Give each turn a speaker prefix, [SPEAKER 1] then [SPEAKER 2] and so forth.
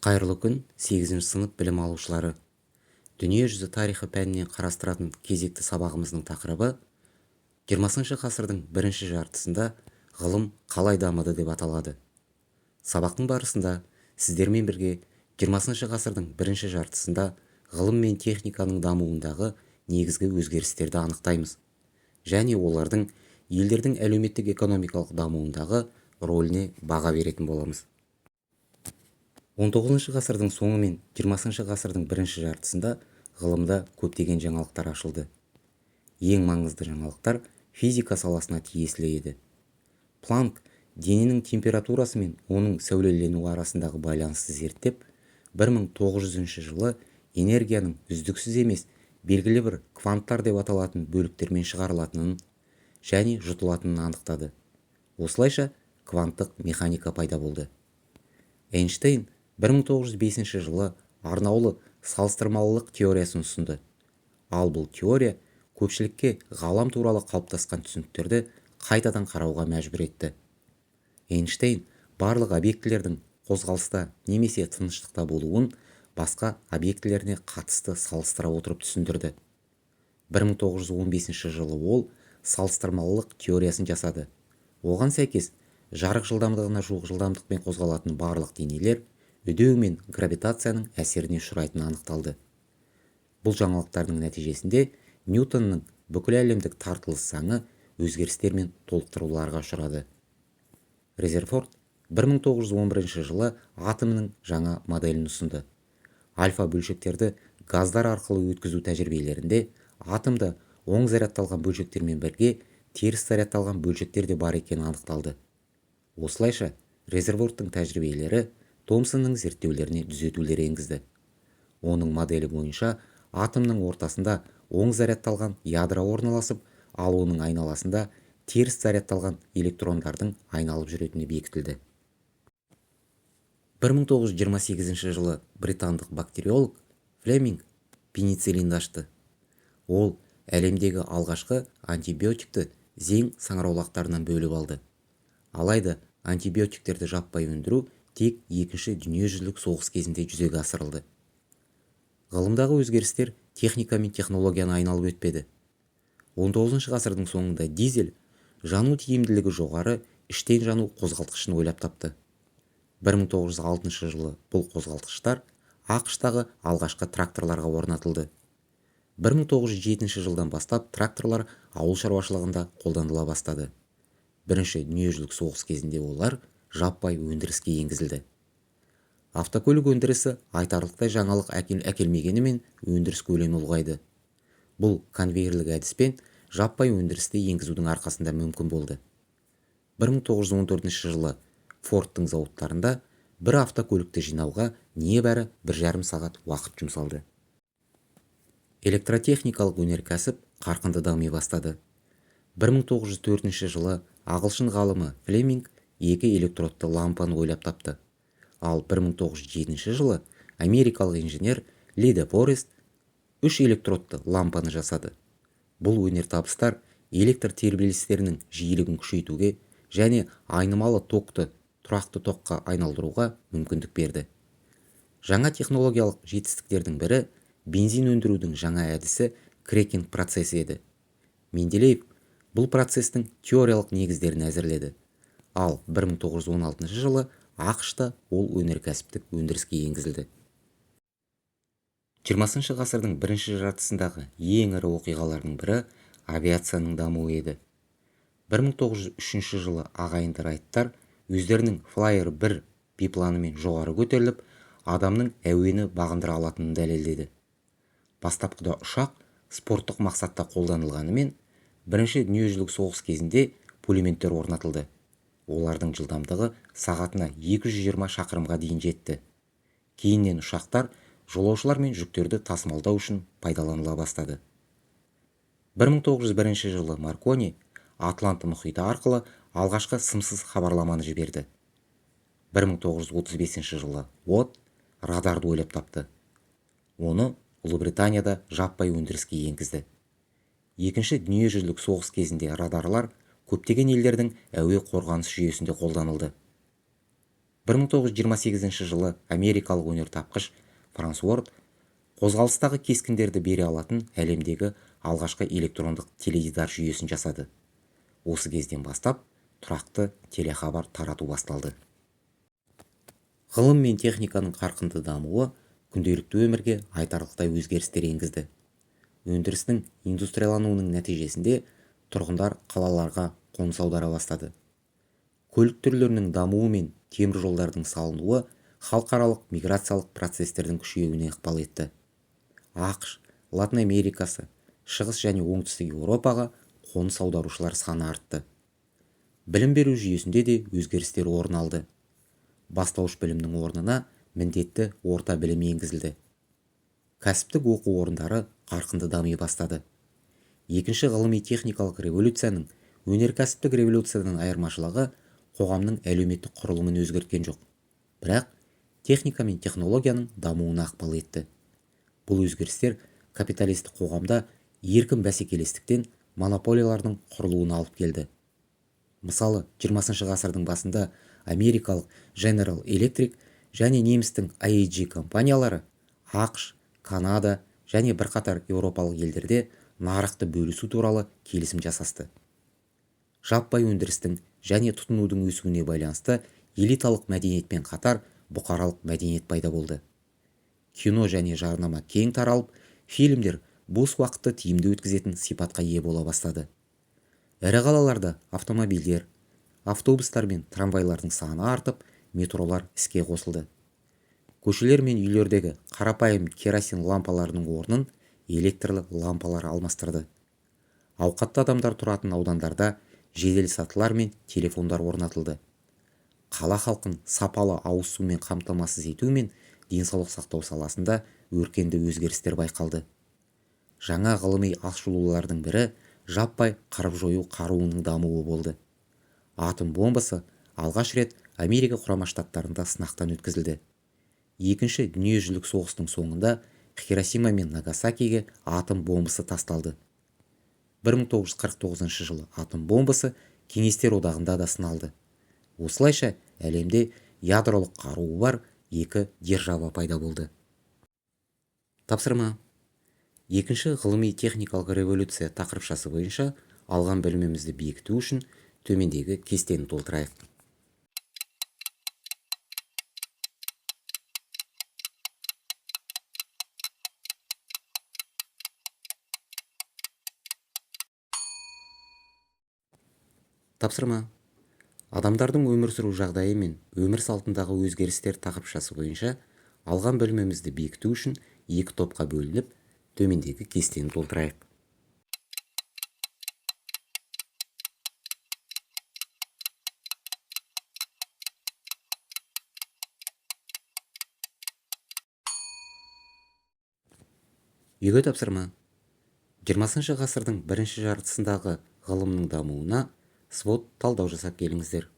[SPEAKER 1] Қайырлы күн, 8 сынып білім алушылары! Дүниежүзі тарихы пәнінен қарастыратын кезекті сабағымыздың тақырыбы 20 ғасырдың бірінші жартысында ғылым қалай дамыды деп аталады. Сабақтың барысында сіздермен бірге 20 ғасырдың бірінші жартысында ғылым мен техниканың дамуындағы негізгі өзгерістерді анықтаймыз және олардың елдердің әлеуметтік-экономикалық дамуындағы рөліне баға беретін боламыз. 19 ғасырдың соңы мен 20 ғасырдың бірінші жартысында ғылымда көптеген жаңалықтар ашылды. Ең маңызды жаңалықтар физика саласына тиесілі еді. Планк дененің температурасы мен оның сәулеленуі арасындағы байланысты зерттеп, 1900 жылы энергияның үздіксіз емес, белгілі бір кванттар деп аталатын бөліктермен шығарылатынын және жұтылатынын анықтады. Осылайша кванттық механика пайда болды. Эйнштейн 1905 жылы арнаулы салыстырмалылық теориясын ұсынды. Ал бұл теория көпшілікке ғалам туралы қалыптасқан түсініктерді қайтадан қарауға мәжбүр етті. Эйнштейн барлық объектілердің қозғалыста немесе тыныштықта болуын басқа объектілеріне қатысты салыстыра отырып түсіндірді. 1915 жылы ол салыстырмалылық теориясын жасады. Оған сәйкес, жарық жылдамдығына жуық жылдамдықпен қозғалатын барлық денелер үдеу мен гравитацияның әсеріне ұшырайтыны анықталды. Бұл жаңалықтардың нәтижесінде Ньютонның бүкіләлемдік тартылыс заңы өзгерістер мен толықтыруларға ұшырады. Резерфорд 1911 жылы атомның жаңа моделін ұсынды. Альфа бөлшектерді газдар арқылы өткізу тәжірибелерінде атомда оң зарядталған бөлшектермен бірге теріс зарядталған бөлшектер де бар екені анықталды. Осылайша Резерфордтың тәжірибелері Томсонның зерттеулеріне түзетулер енгізді. Оның моделі бойынша атомның ортасында оң зарядталған ядро орналасып, ал оның айналасында теріс зарядталған электрондардың айналып жүретіні бекітілді. 1928 жылы британдық бактериолог Флеминг пенициллинді ашты. Ол әлемдегі алғашқы антибиотикті зең саңыраулақтарынан бөліп алды. Алайда антибиотиктерді жаппай өндіру тек екінші дүниежүзілік соғыс кезінде жүзеге асырылды. Ғылымдағы өзгерістер техника мен технологияны айналып өтпеді. 19 ғасырдың соңында Дизель жану тиімділігі жоғары іштен жану қозғалтқышын ойлап тапты. 1906 жылы бұл қозғалтқыштар АҚШ-тағы алғашқы тракторларға орнатылды. 1907 жылдан бастап тракторлар ауыл шаруашылығында қолданыла бастады. Бірінші дүниежүзілік соғыс кезінде олар жаппай өндіріске енгізілді. Автокөлік өндірісі айтарлықтай жаңалық әкелмегенімен, өндіріс көлемі ұлғайды. Бұл конвейерлік әдіспен жаппай өндірісті енгізудің арқасында мүмкін болды. 1914 жылы Фордтың зауыттарында бір автокөлікті жинауға небәрі 1,5 сағат уақыт жұмсалды. Электротехникалық өнеркәсіп қарқынды дами бастады. 1904 жылы ағылшын ғалымы Флеминг екі электродты лампаны ойлап тапты. Ал 1907 жылы америкалық инженер Ли де Форест үш электродты лампаны жасады. Бұл өнертабыстар электр тербелістерінің жиілігін күшейтуге және айнымалы токты тұрақты токқа айналдыруға мүмкіндік берді. Жаңа технологиялық жетістіктердің бірі бензин өндірудің жаңа әдісі крекинг процесі еді. Менделеев бұл процестің теориялық негіздерін әзірледі. Ал 1916 жылы АҚШ-та ол өнеркәсіптік өндіріске енгізілді. 20 ғасырдың бірінші жартысындағы ең ірі оқиғалардың бірі авиацияның дамуы еді. 1903 жылы ағайынды Райттар өздерінің Флайер 1 бипланымен жоғары көтеріліп, адамның әуені бағындыра алатынын дәлелдеді. Бастапқыда ұшақ спорттық мақсатта қолданылғанымен, бірінші дүниежүзілік соғыс кезінде пулеметтер орнатылды. Олардың жылдамдығы сағатына 220 шақырымға дейін жетті. Кейіннен ұшақтар жолаушылар мен жүктерді тасымалдау үшін пайдаланыла бастады. 1901 жылы Маркони Атлант мұхиты арқылы алғашқы сымсыз хабарламаны жіберді. 1935 жылы Уотт радарды ойлап тапты. Оны Ұлыбританияда жаппай өндіріске енгізді. Екінші дүниежүзілік соғыс кезінде радарлар көптеген елдердің әуе қорғаныс жүйесінде қолданылды. 1928 жылы америкалық өнертапқыш Фарнсуорт қозғалыстағы кескіндерді бере алатын әлемдегі алғашқы электрондық теледидар жүйесін жасады. Осы кезден бастап тұрақты телехабар тарату басталды. Ғылым мен техниканың қарқынды дамуы күнделікті өмірге айтарлықтай өзгерістер енгізді. Өндірістің индустриялануының нәтижесінде тұрғындар қалаларға қоныс аудара бастады. Көлік түрлерінің дамуы мен темір жолдардың салынуы халықаралық миграциялық процестердің күшеюіне ықпал етті. АҚШ, Латын Америкасы, Шығыс және Оңтүстік Еуропаға қоныс аударушылар саны артты. Білім беру жүйесінде де өзгерістер орын алды. Бастауыш білімнің орнына міндетті орта білім енгізілді. Кәсіптік оқу орындары қарқынды дами бастады. Екінші ғылыми-техникалық революцияның өнеркәсіптік революциядан айырмашылығы қоғамның әлеуметтік құрылымын өзгерткен жоқ, бірақ техника мен технологияның дамуына ықпал етті. Бұл өзгерістер капиталистік қоғамда еркін бәсекелестіктен монополиялардың құрылуына алып келді. Мысалы, 20 ғасырдың басында америкалық General Electric және немістің AEG компаниялары АҚШ, Канада және бірқатар еуропалық елдерде нарықты бөлісу туралы келісім жасасты. Жаппай өндірістің және тұтынудың өсуіне байланысты элиталық мәдениетпен қатар бұқаралық мәдениет пайда болды. Кино және жарнама кең таралып, фильмдер бос уақытты тиімді өткізетін сипатқа ие бола бастады. Ірі қалаларда автомобильдер, автобустар мен трамвайлардың саны артып, метролар іске қосылды. Көшелер мен үйлердегі қарапайым керосин лампаларының орнын электрлі лампалар алмастырды. Ауқатты адамдар тұратын аудандарда жедел сатылар мен телефондар орнатылды. Қала халқын сапалы ауыз сумен қамтамасыз ету мен денсаулық сақтау саласында өркенді өзгерістер байқалды. Жаңа ғылыми ашылулардың бірі жаппай қырып-жою қаруының дамуы болды. Атом бомбасы алғаш рет Америка Құрама Штаттарында сынақтан өткізілді. Екінші дүниежүзілік соғыстың соңында Хиросима мен Нагасакиге атом бомбасы тасталды. 1949 жылы атом бомбасы Кеңестер одағында да сыналды. Осылайша әлемде ядролық қаруы бар екі держава пайда болды. Тапсырма. Екінші ғылыми-техникалық революция тақырыпшасы бойынша алған білімімізді бекіту үшін төмендегі кестені толтырайық. Тапсырма. Адамдардың өмір сүру жағдайы мен өмір салтындағы өзгерістер тақырыпшасы бойынша алған білімімізді бекіту үшін екі топқа бөлініп, төмендегі кестені толтырайық. Үйге тапсырма. 20 ғасырдың бірінші жартысындағы ғылымның дамуына свод талдау жасап келіңіздер.